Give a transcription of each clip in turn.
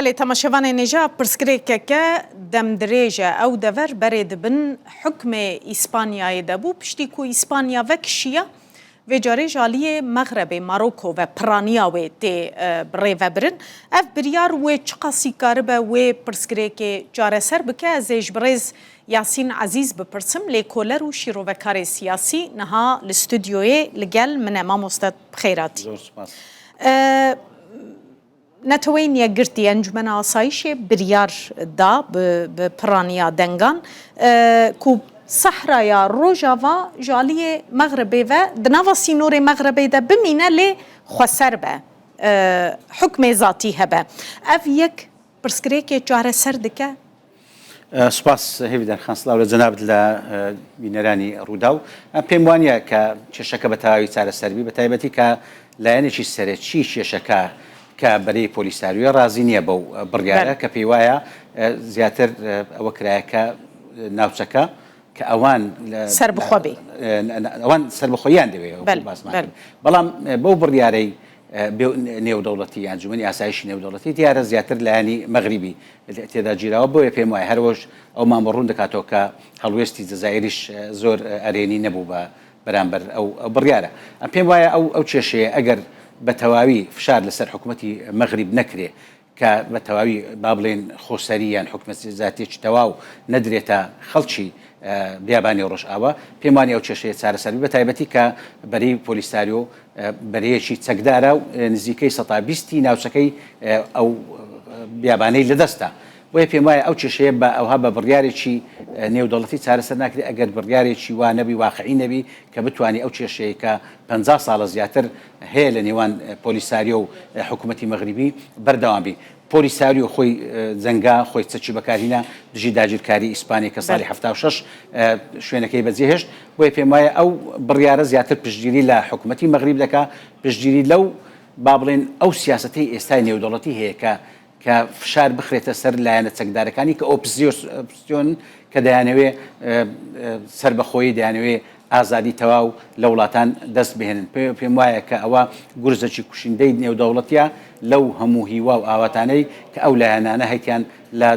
Belê temaşevanê nêja pirsgirêkeke demdirêj e. Ew dever berê di bin hukmê Îspanyayê de bû. Piştî ku Îspanya vekişiya, vê carê ji aliyê Mexrebê, Maroko, ve piraniya wê tê birêvebirin. Ev biryar wê çiqasî karibe wê pirsgirêkê çareser bike? Ez ê ji birêz Yasîn Ezîz bipirsim, lêkoler û şîrovekarê siyasî niha li stûdyoyê li gel min e. Mamoste bi xêr hatî. Zor spas. Neteweyên Yekgirtî Encûmena Asayîşê biryar da bi piraniya dengan ku Sahraya Rojava ji aliyê Mexribê ve di nava sînorê Mexribê de bimîne lê xweser be, hukmê zatî hebe. Ev yek pirsgirêkê çareser dike? Spas Hêvîdar xan سڵاو لە جەنابت لە بینەرانی ڕووداو. پێم وانییە کە کێشەکە بە تەواوی چارەسەر بی بە تایبەتی کە لایەنێکی سەرەکی کێشەکە کە بەرەی پۆلیساریۆیە ڕازی نییە بەو بڕیارە کە پێی وایە زیاتر ئەوە کرایە کە ناوچەکە کە ئەوان سەربخۆ بی ئەوان سەربەخۆییان دەوێ باسمان کرد بەڵام بەو بڕیارەی نێودەوڵەتی ئەنجومەنی ئاسایشی نێودەوڵەتی دیارە زیاتر لایەنی مەغریبی تێدا گیراوە، بۆیە پێم وایە هەروەش ئەومان بۆ ڕوون دەکاتەوە کە هەڵوێستی جەزائیریش زۆر ئەرێنی نەبوو بە بەرامبەر ئەو بڕیارە. پێم وایە ئەو ئەو کێشەیە ئەگەر بە تەواوی فشار لەسەر حکومەتی مەغریب نەکرێ کە بە تەواوی با بڵێین خۆسەری یان حکومەت زاتیەکی تەواو نەدرێتە خەڵکی بیابانی ڕۆژئاوا، پێم وانیە ئەو کێشەیە چارەسەر بێ، بە تایبەتی کە بەرەی پۆلیساریۆ بەرەیەکی چەکدارە و نزیکەی سەتا بیستی ناوچەکەی ئەو بیابانەی لەدەستە. بۆیە پێم وایە ئەو کێشەیە بە ئەوها بە بڕیارێکی نێودەوڵەتی چارەسەر ناکرێت ئەگەر بڕیارێکی وا نەبی واقعی نەبی کە بتوانی ئەو کێشەیە کە 50 ساڵە زیاتر هەیە لە نێوان پۆلیساریۆ و حکوومەتی مەغریبی بەردەوام بی. پۆلیساریۆ خۆی جەنگا، خۆی چەکی بەکارهینا دژی داگیرکاری ئیسپانی کە ساڵی 76 شوێنەکەی بەجێهێشت، بۆیە پێموایە ئەو بڕیارە زیاتر پشتگیری لە حکومەتی مەغریب دەکا، پشتگیری لەو با بڵێین ئەو سیاسەتەی ئێستای نێودەوڵەتی هەیە کە کە فشار بخرێتە سەر لایەنە چەکدارەکانی کە ئۆپزیۆسیۆن کە دەیانەوێ سەربەخۆیی دەیانەوێ ئازادی تەواو لە وڵاتان دەست بهێنن. پێم وایە کە ئەوە گورزەکی کوشندەی نێودەوڵەتیە لەو هەموو هیوا و ئاواتانەی کە ئەو لایەنانە هەیتیان لە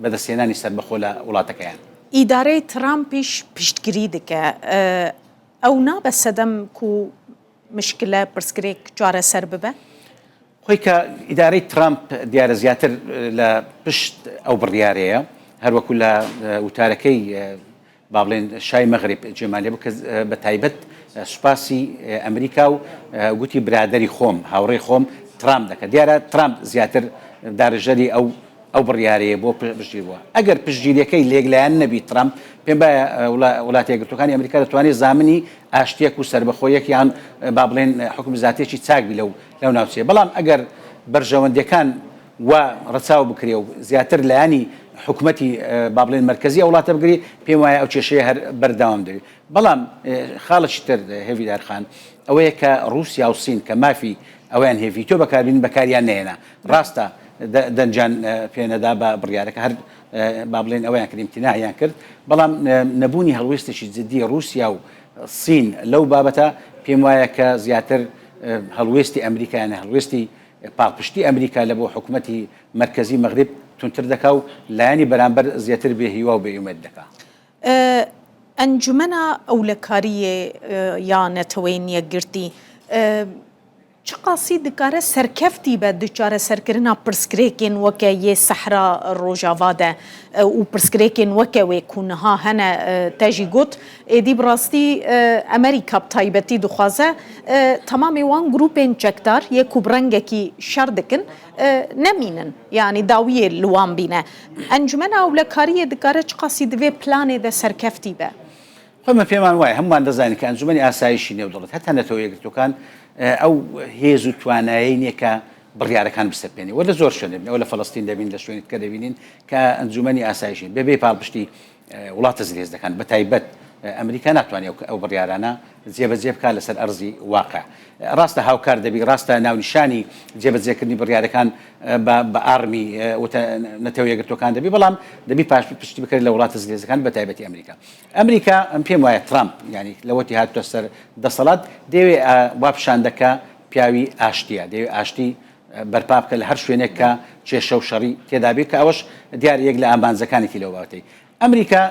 بەدەستهێنانی سەربەخۆ لە وڵاتەکەیان. ئیدارەی ترامپیش پشتگری دکە. ئەو نابە سەدەم کو مشکلە، پرسگرێک، چارەسەر ببە؟ خۆی کە ئیدارەی ترامپ دیارە زیاتر لە پشت ئەو بڕیارەیە، هەروەکو لە وتارەکەی با بڵێن شای مەغریب جێمان لێ بوو کە بە تایبەت سوپاسی ئەمریکا و گوتی برادەری خۆم هاوڕێی خۆم ترامپ دەکات دیارە ترامپ زیاتر دارژەری ئەو ئەو بڕیارەیە بۆ پشتگیر بووە ئەگەر پشتگیریەکەی لێک لایەن نەبی ترامپ پێم باە وڵاتە یەکگرتووەکانی ئەمریکا دەتوانێت زامنی ئاشتیەک و سەربەخۆیەک یان با بڵێن حکوم زاتێکی چاک بی لەو لەو ناوچەیە بەڵام ئەگەر بەرژەوەندیەکان وا ڕەچاو بکرێ و زیاتر لایەنی حکومەتی با بڵێن مەرکەزی ئەو وڵاتە بگری، پێم وایە ئەو کێشەیە هەر بەردەوام دەبێ. بەڵام خاڵێکی تر هێڤیدار خان ئەوەیە کە ڕووسیا و سین کە مافی ئەوەیان هەیە ڤیتۆ بەکاربێنن بەکاریان نەهێنا. ڕاستە دەنگیان پێ نەدا بە بڕیارەکە هەر با بڵێن ئەوەیان کرد ئیمتیناعیان کرد، بەڵام نەبوونی هەڵوێستێکی جدی ڕووسیا و سین لەو بابەتە پێم وایە کە زیاتر هەڵوێستی ئەمریکا یان هەڵوێستی پاڵپشتی ئەمریکا لە بۆ حکومەتی مەرکەزی مەغریب توندتر دەکا و لایەنی بەرامبەر زیاتر بێ هیوا و بێ ئومێد دەکا. ئەنجومەنا ئەولەکاریێ یا نەتەوەیên یەکگرتî çi qasî dikare serkeftî be di çareserkirina pirsgirêkên weke yê Sehra Rojava de û pirsgirêkên weke wê ku niha hene te jî got êdî bi rastî Amerîka bi taybetî dixwaze Temamê wan grûpên çekdar yê ku bi rengekî şer dikin nemînin yanî dawiyê li wan bîne. Encumena Ewlekariyê dikare çiqasî di vê planê de serkeftî be? خۆی من پێمان وایە هەموومان دەزانین کە ئەنجومەنی ئاسایشی نێودەوڵەت هەتا نەتەوە یەکگرتووەکان ئەو هێز و توانایەی نییە کە بڕیارەکان بسەپێنێ و لە زۆر شوێن دەبینین ئەوە لە فەلەستین دەبینین لە شوێنی دیکە دەبینین کە ئەنجومەنی ئاسایشی بەبێ پاڵپشتی وڵاتە زلهێزەکان بە تایبەت ئەمریکا ناتوانێت ئەو بڕیارانە جێبەجێ بکات لەسەر ئەرزی واقع. ڕاستە هاوکار دەبی، ڕاستە ناونیشانی جێبەجێکردنی بڕیارەکان بە ئاڕمی نەتەوە یەکگرتووەکان دەبی، بەڵام دەبی پاڵپشتی بکرێت لە وڵاتە زلهێزەکان بە تایبەتی ئەمریکا. ئەمریکا ئەم پێم وایە ترامپ یانی لەوەتی هاتووە سەر دەسەڵات دەیەوێ وا پیشان دەکا پیاوی ئاشتییە، دەیەوێ ئاشتی. بەرپا بکە لە هەر شوێنێک کە کێشە و شەڕی تێدا بێ کە ئەوەش دیارە یەک لە ئامانجەکانێتی لەو بابەتەی. ئەمریکا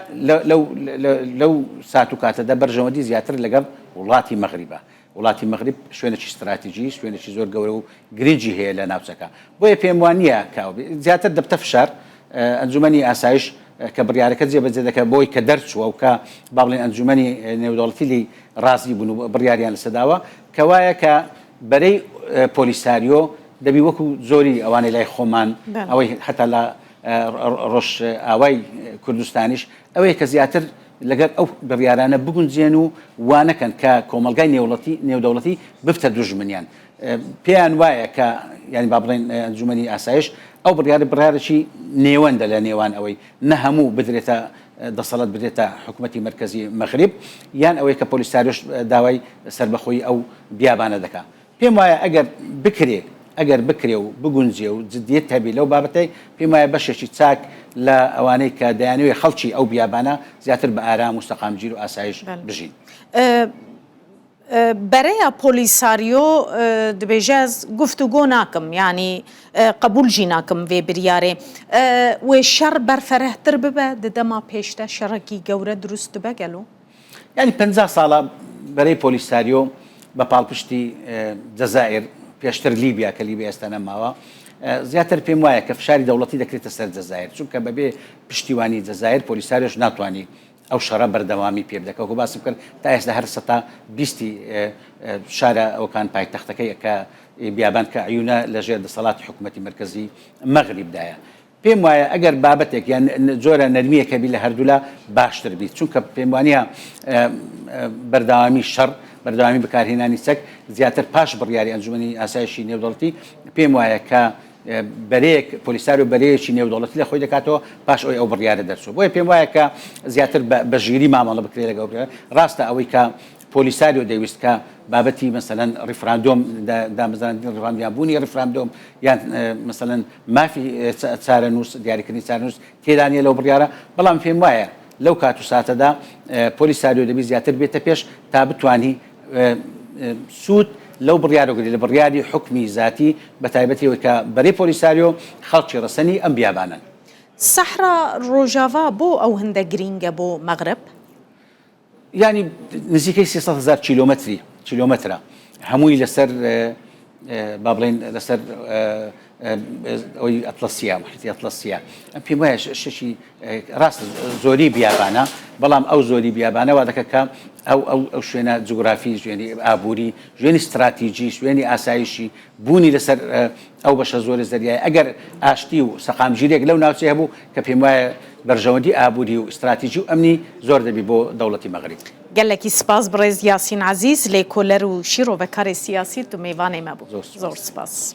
لەو سات و کاتەدا بەرژەوەندی زیاتر لەگەڵ وڵاتی مەغریبە. وڵاتی مەغریب شوێنێکی ستراتیجی، شوێنێکی زۆر گەورە و گرنگی هەیە لە ناوچەکە. بۆیە پێم وا نییە کە ئەو زیاتر دەبتە فشار. ئەنجومەنی ئاسایش کە بڕیارەکە جێبەجێ دەکات بۆی کە دەرچووە و کە با بڵێین ئەنجومەنی نێودەوڵەتی لێی ڕازی بوون و بڕیاریان لەسەر داوە کە وایە کە بەرەی پۆلیساریۆ دەبی وەکو زۆری ئەوانەی لای خۆمان ئەوەی هەتا لە ڕۆژئاوای کوردستانیش ئەوەیە کە زیاتر لەگەڵ ئەو بڕیارانە بگونجێن و وا نەکەن کە کۆمەڵگای نێوڵەتی نێودەوڵەتی ببتە دوژمنیان. پێیان وایە کە یانی با بڵێین ئەنجومەنی ئاسایش ئەو بڕیارە بڕیارێکی نێوەندە لە نێوان ئەوەی نە هەموو بدرێتە دەسەڵات بدرێتە حکومەتی مەرکەزی مەغریب یان ئەوەی کە پۆلیساریۆش داوای سەربەخۆیی ئەو بیابانە دەکا. پێم وایە ئەگەر بکرێ ئەگەر بکرێ و بگونجێ و جدیەت هەبی لەو بابەتەی پێم وایە بەشێکی چاک لە ئەوانەی کە دەیانەوێ خەڵکی ئەو بیابانە زیاتر بە ئارام و سەقامگیر و ئاسایش بژین. بەرەیا پۆلیساریۆ دبێژە ez گفتوگۆ ناکم یانی قبول ژی ناکم vê biryarê. Wê şer berferehtir bibe di dema pêş de şerekî gewre dirust dibe gelo? یانی 50 ساڵە بەرەی پۆلیساریۆ بە پاڵپشتی جەزائیر پێشتر لیبیا کە لیبیا ئێستا نەماوە زیاتر پێم وایە کە فشاری دەوڵەتی دەکرێتە سەر جەزائیر چونکە بەبێ پشتیوانی جەزائیر پۆلیساریۆش ناتوانانی ئەو شەڕە بەردەوامی پێ بدە کە وەکو باسم کرد تا ئێستا هەر سەتا بیستی شارە ئەوکان پایتەختەکەی کە بیابان کە عیونە لە ژێر دەسەڵاتی حکوومەتی مەرکەزی مەغریبدایە. پێم وایە ئەگەر بابەتێک یان جۆرە نەرمییەک هەبی لە هەردوولا باشتر بیت چونکە پێم وانییە بەردەوامی شەڕ بەردەوامی بەکارهێنانی چەک زیاتر پاش بڕیاری ئەنجومەنی ئاسایشی نێودەوڵەتی پێم وایە کە بەرەیەک پۆلیساریۆ بەرەیەکی نێودەوڵەتی لە خۆی دەکاتەوە پاش ئەوەی ئەو بڕیارە دەرچوو بۆیە پێم وایە کە زیاتر بە ژیری مامەڵە بکرێت لەگەڵ بڕیار ڕاستە ئەوەی کە پۆلیساریۆ دەیویست کە بابەتی مەسەلەن ڕیفراندۆم دامەزراندنی ڕیفراندۆم یان بوونی ڕیفراندۆم یان مەسەلەن مافی چارەنووس دیاریکردنی چارەنووس تێدا نییە لەو بڕیارە بەڵام پێم وایە لەو کات و ساتەدا پۆلیساریۆ دەبی زیاتر بێتە پێش تا بتانی سوود لەو بڕیارە گری لە بڕیاری حوکمی زاتی بە تایبەتی ئەوەی کە بەرەی پۆلیساریۆ خەڵکی ڕەسەنی ئەم بیابانەن. سەحرا ڕۆژاڤا بۆ ئەو هەندە گرینگە بۆ مەغرب؟ یانی نزیکەی 300 هەزار کیلۆمەتری کیلۆمەترە هەمووی لەسەر با بڵێن لەسەر ئەوەی ئەتڵەسیە محیطی ئەتڵەسیە ئەم پێم وایە شتێکی ڕاستە زۆری بیابانە بەڵام ئەو زۆری بیابانە وا دەکات کە ئەو ئەو ئەو شوێنە جوگرافی شوێنی ئابووری شوێنی ستراتیجی شوێنی ئاسایشی بوونی لەسەر ئەو بەشە زۆری زەریای ئەگەر ئاشتی و سەقامگیریەک لەو ناوچەیە هەبوو کە پێم وایە بەرژەوەندی ئابووری و ستراتیجی و ئەمنی زۆر دەبی بۆ دەوڵەتی مەغریب. گەلەکی سپاس بڕێز یاسین عەزیز لێکۆلەر و شیڕۆڤەکارێ سیاسی تو مێڤانێ مە بوو. زۆر زۆر سپاس.